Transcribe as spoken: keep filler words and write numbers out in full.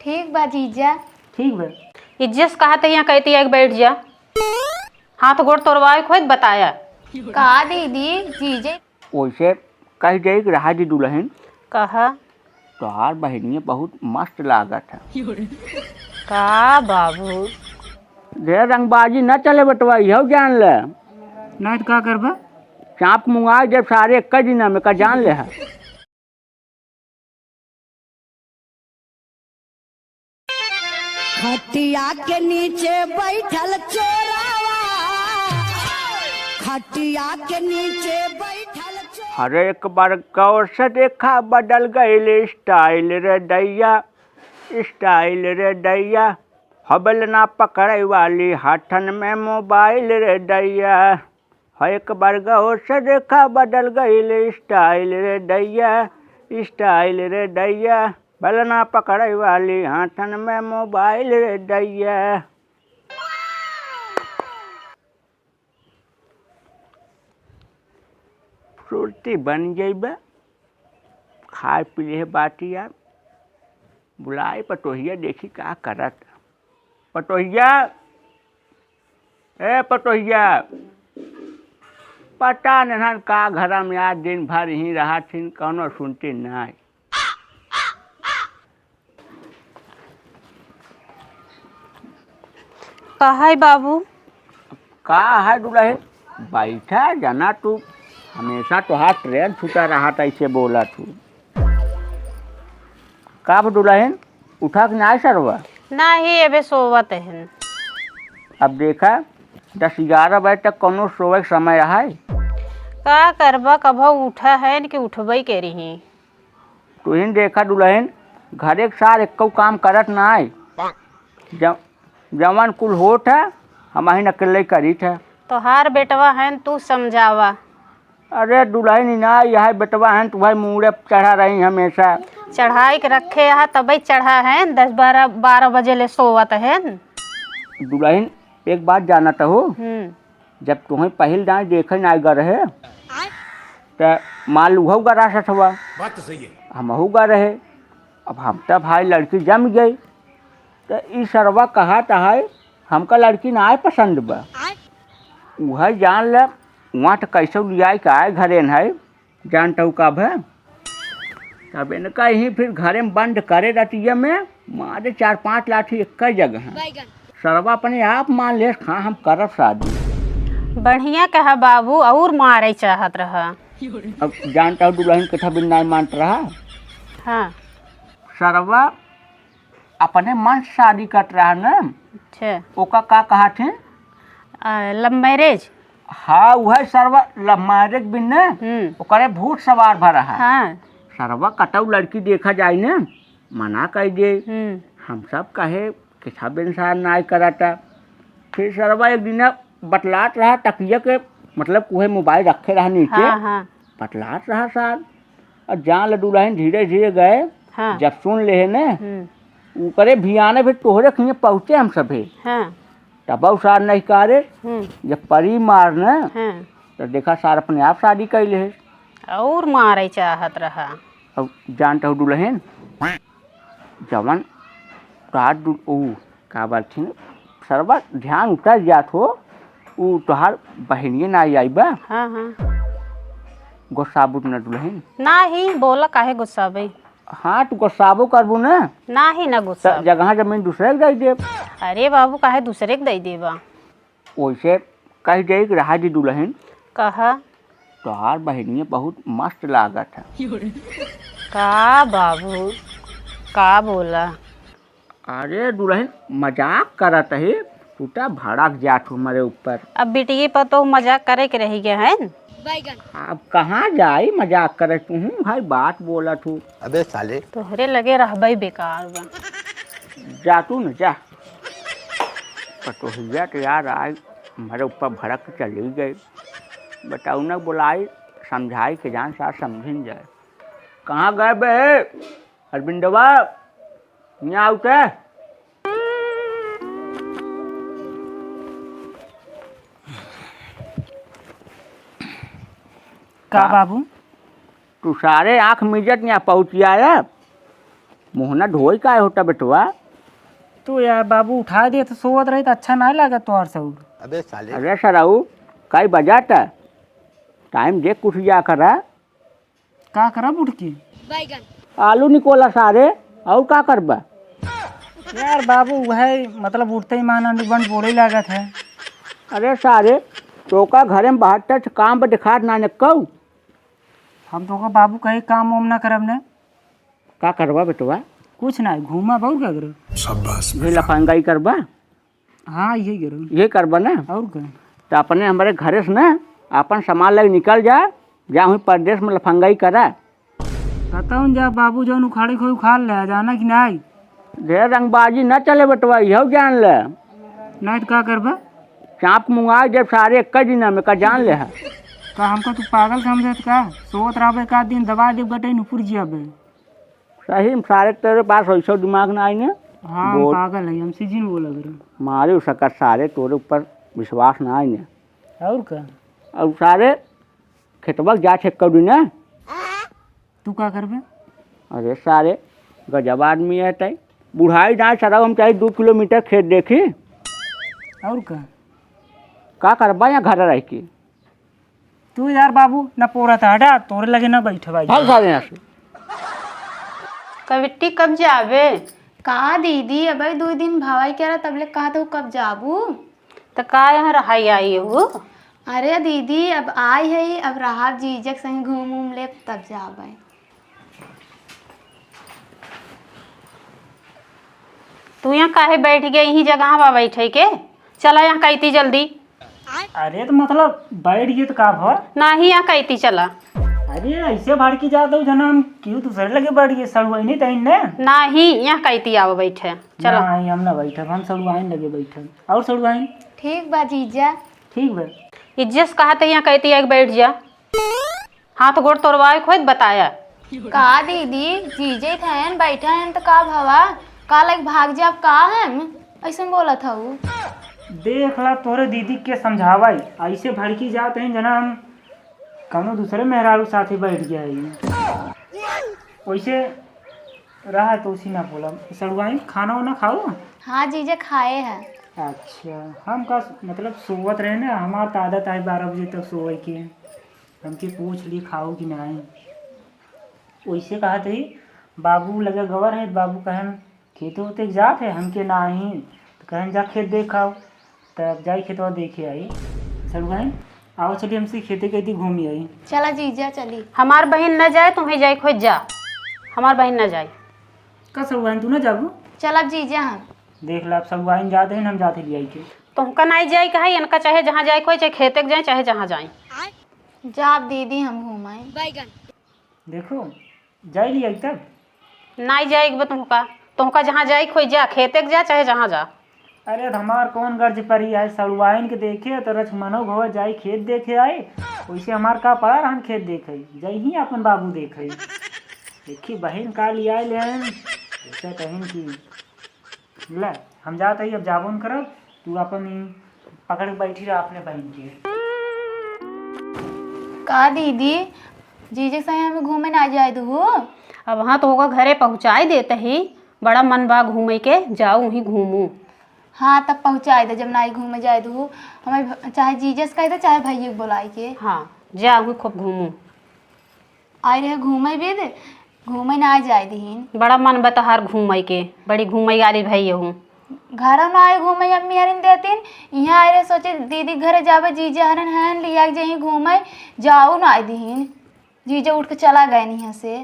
ठीक बा जीजा। ठीक बा। इज्जत से कहा त यहाँ कहती है कि बैठ जा। हाथ गोड़ तोड़वाए खोद बताया। का दीदी, जीजे? ओइसे कह दे कि रहा दी दुलहिन। कहा? तोहार बहिनिया बहुत मस्त लागत है। का बाबू? ढेर रंगबाजी न चले बेटवा, इहो जान ले। नहीं तो का करबा? चाँप मुँगाइ देब सारे एक दिना में, का जान ले है। खटिया के नीचे बैठल चोरावा, खटिया के नीचे बैठल चोरावा। अरे एक बार गौर से देखा, बदल गइल style रे दैया, style रे दैया। हबल ना पकड़े वाली, हाथन में mobile रे दैया। है एक बार गौर से देखा, बदल गइल style रे दैया, style रे दैया। बल ना पकड़े वाली, हाथन में mobile रे दैया। सुरती बन जइबे, खाए पी ले बाटी यार। बुलाई पतोहिया, देखी का करत। पतोहिया, ए पतोहिया, पता नहीं का घरा में आज दिन भर यहीं रहत हिन, कौनो सुनती नहीं। का है बाबू? का है दुलहिन? बैठा, जाना तू, हमेशा तोहार ट्रेन छूटा रहा था, ऐसे बोला तू। का बा दुलहिन, उठा के नाय सरवा? नाही, अबे सोवत हन। अब देखा, दस ग्यारह बजे तक कौनो सोवे के समय है? का करबा, कभो उठा है कि उठबई के रही। तुहिन देखा दुलहिन, घरे के सार एक्कौ काम करत नाय। ज-, जवन कुल होत है, हमहिन अकेले करीत है। तोहार बेटवा है, तू समझावा। अरे दुलहिन, ई ना, यह बेटवा है, तू भाई मूड़े चढ़ा रही हमेशा। चढ़ाई के रखे है, तबे चढ़ा है, दस बारह, बारह बजे ले सोवत है। दुलहिन, एक बात जानत हो, हम्म। जब तुहैं पहिल दाईं देखै नाहीं गा रहे, आय। त मान लू उहौ गा रहा सथवा। बात तो सही है। हमहू गा रहे। अब हम त भाई लड़की जम गई। त ई सरवा कहत है, हमका लड़की नाहीं पसंद बा। आय। उहै जान ले, वहाँ त कैसौ लियाई के आए घरे न है। जानत हऊ का भे? तब इनका यहीं फिर घरे में बंद करे रतिया में, मारे चार पांच लाठी एक्कै जगह। बैगन। सरवा अपने आप मान लेस, हाँ, हम करब शादी। बढ़िया कहा बाबू, और मारे चाहत रहा। अब जानत हऊ दुलहिन कथा बिन नाहीं मानत रहा। हाँ। सरवा अपने मन से शादी करत रहा न। अच्छा। ओका का कहत हैं? आ, love marriage? हाँ, उहै सरवा love marriage बिन न, हम्म। ओकरे भूत सवार भा रहा। हाँ। सरवा कतौ लड़की देखा जाई न, मना कइ दे। हम्म। हम सब कहे, किसा बिन सार नाहीं करता। फिर सरवा एक दिन बतलात रहा तकिया के, मतलब, उहै mobile रखे रहा नीचे। हाँ, हाँ। बतलात रहा सार। और जान ले दुलहिन धीरे धीरे गए, हाँ। जब सुन लेहे न, हम्म। ओकरे भियाने फिर तोहरे खिए पहुँचे हम सभे। हाँ। तब सार नहीं कारे, हम्म। जब परी मार न, हाँ। तो देखा सार अपने आप शादी कइ लेहे। और मारे चाहत रहा। अब जानत हऊ दुलहिन, जवन तोहार दु-, ऊ, का बोलथिन, सरवा ध्यान उतर जात हो, ऊ तोहार बहिनिये नाहीं आई बा। हाँ, हाँ। गोस्साबू न दुलहिन? नाहीं, बोला काहे गोस्साबे? हाँ, तू गोस्साबो करबू न? नाहीं, ना त गोस्साबे। जगह जमीन दूसरे के दइ देब। अरे बाबू, काहे दूसरे के दइ देबा? ओइसे कह दे कि रहा दी दुलहिन। कहा? तोहार बहिनिया बहुत मस्त लागत है। का बाबू, का बोला? अरे दुलहिन, मजाक करत ही, तू त भड़क जात हो हमरे ऊपर। अब बिटिये पर तो मजाक करे के रहि गए हैं। अब कहाँ जाई मजाक करे, तू भाई बात बोलत हो। अबे साले। तोहरे लगे रहबई बेकार बा। जा तू न जा। पतोहिया तो यार आज हमरे ऊपर भड़क के चली गई। बताऊ न, बुलाई, समझाई के जान सार समझिन जाए। कहाँ गए बे अरविंदवा? यहाँ आउते। का का? बाबू? तू सारे आँख मीजत यहाँ पहुँच आया। मुँह ना धोई काहे होता बेटवा? तू यार बाबू उठा दे तो सोवत रही तो अच्छा ना लगा तोहर सऊर। अबे साले। अरे सराऊ, कई बजा त? टाइम देख कुछ जा करा। का करब उठ के? आलू निकोला सारे, और का करबा? यार बाबू, वह मतलब उठते ही मान बन बोले लागत है। अरे सारे, तोका घरे में बाहर तक काम पर दिखात ना नक्कऊ। हम तोका बाबू कहे काम वाम ना करब ने। का करबा बेटवा? कुछ ना, घूमा बहुत का करो। शाबाश ये बेटा। लफंगाई करबा? हाँ, यही करो। ये करबा ना? और का? तो अपने हमारे घरे से ना अपन सामान लेके निकल जा, जा हुई परदेश में लफंगाई करा। कतौन जा बाबू, जौन उखाड़े खोई उखाड़ ले, जाना कि नाई? ढेर रंगबाजी ना चले बेटवा, यहू जान ले। नाई तो का करबा? चाँप मुंगा जब सारे एक दिना में का जान ले है। का हमका तू पागल समझत का? सोत रहबे का दिन दबा देब गटई नुपुर जियाबे। सही में सारे तेरे पास वैसो दिमाग ना आई ने। हाँ, हम बोल। पागल है, हम सीजन बोला करो। मारे उसका सारे तोरे ऊपर विश्वास ना आई ने। और का? और सारे खेतवा के जा छेक कर ना। तू का करबे? अरे सारे गजब आदमी है तई। बुढ़ाई ना सारा हम चाहे दो किलोमीटर खेत देखी। और का? का करबा यहाँ घर रह के? तू यार बाबू, ना पोरा था, हटा, तोरे लगे ना बैठे भाई। भाग सारे यहाँ से। कविट्टी कब जाबे? का दीदी, अबे दो दिन भवाई करा, तबले कहा तो कब जाबू? त का यहाँ रहाई आई हो? अरे दीदी, अब आई है, अब रहा जीजक संग घूम उम ले, तब जाबे। तू यहाँ काहे बैठ गई, यही जगह बा बैठे के? चला यहाँ कैती जल्दी। अरे तो मतलब बैठ गई तो का भवा? नाही, यहाँ कैती चला। अरे ऐसे भड़की जात हो जना हम क्यों दूसरे लगे बैठ गए, सड़ुआइन ही तहीन ने। नाही, यहाँ कैती आवा बैठे, चला। नाही, हम ना बैठब, हम सड़ुआइन लगे बैठब। और सड़ुआइन? ठीक बा जीजा। ठीक बा। इज्जत से कहा थे यहाँ कैती आके बैठ जा। हाथ गोड़ तोड़वाए खोद बताया। का दीदी, जीजे थैन बैठा हैं तो का भवा? का लाइक भाग जाब का हम? ऐसन बोलत हऊ। देख ला तोरे दीदी के समझावाई, ऐसे भड़की जात हैं जना हम कौनो दूसरे मेहरारू साथे बैठ गया है। वैसे रहा तो उसी ना बोला। सड़ुआइन, खाना वाना खाओ? हाँ जीजा, खाए हैं। अच्छा, हम का मतलब सोवत रहे ना, हमार तो आदत है बारह बजे तक सोवे के। हमके पूछ ली खाओ कि नाही। वैसे कहत ही बाबू लगे गवर है, बाबू कहन खेते उते के जात है, हमके नाही, तो कहन जा खेत देख आओ, तब जाई खेतवा देखे आई। सड़ुआइन, आओ चली हमसे खेते के दी घूमी आई। चला जीजा चली। हमार बहिन न जाए, तुम्हें जाए खोज जा, हमार बहिन न जाए। का सड़ुआइन तू ना जाबू? चलब जीजा हम। देख ला, अब सड़ुआइन जात है, हम जाते लियाई के। तुमका नाही जाए कहा, इनका चाहे जहाँ जाए खोज, चाहे खेते के जाए, चाहे जहाँ जाए। जाब दीदी हम घूमाई। देखो, जाई लिया तब। नाई जाए के बा तुमका, तुमका जहाँ जाए के होई जा, खेते के जा चाहे जहाँ जा। अरे, तो हमार कौन गर्ज परी है, सड़ुआइन के देखे तो रच मनो भवा जाई खेत देखे आई। वैसे हमार का पड़ा रहन खेत देखे, जाई ही अपन बाबू देखे। देखी बहिन का लिया ले आइन, ऐसा कहिन कि ले, हम जात हई, अब जाबो न करब, तू अपन ई पकड़ के बैठी रह अपने बहिन के। का दीदी, जीजे के संगे हमें घूमे ना जाए दुहु? अब हाँ, तो होगा घरे पहुँचाई देते ही, बड़ा मन बा घूमे के, जाओ वहीं घूमू। हाँ, तब पहुँचाई दे, जब नाई घूमे जाए दुहु। हमें भ-, चाहे जीजे से कह दे, चाहे भैया के बुलाई के। हाँ, जा वहीं खूब घूमू। आई रहे घूमे बेद, घूमे ना जाए दिहिन। बड़ा मन बा तोहार घूमे के, बड़ी घूमे वाली भई हूँ। घरों ना आए घूमे, अम्मी हरिन देतिन, यहाँ आए रहे सोचे दीदी घरे जाबे, जीजा हरन हन लिया के जाई घूमे, जाओ ना आए दिहिन। जीजा उठ के चला गए यहाँ से।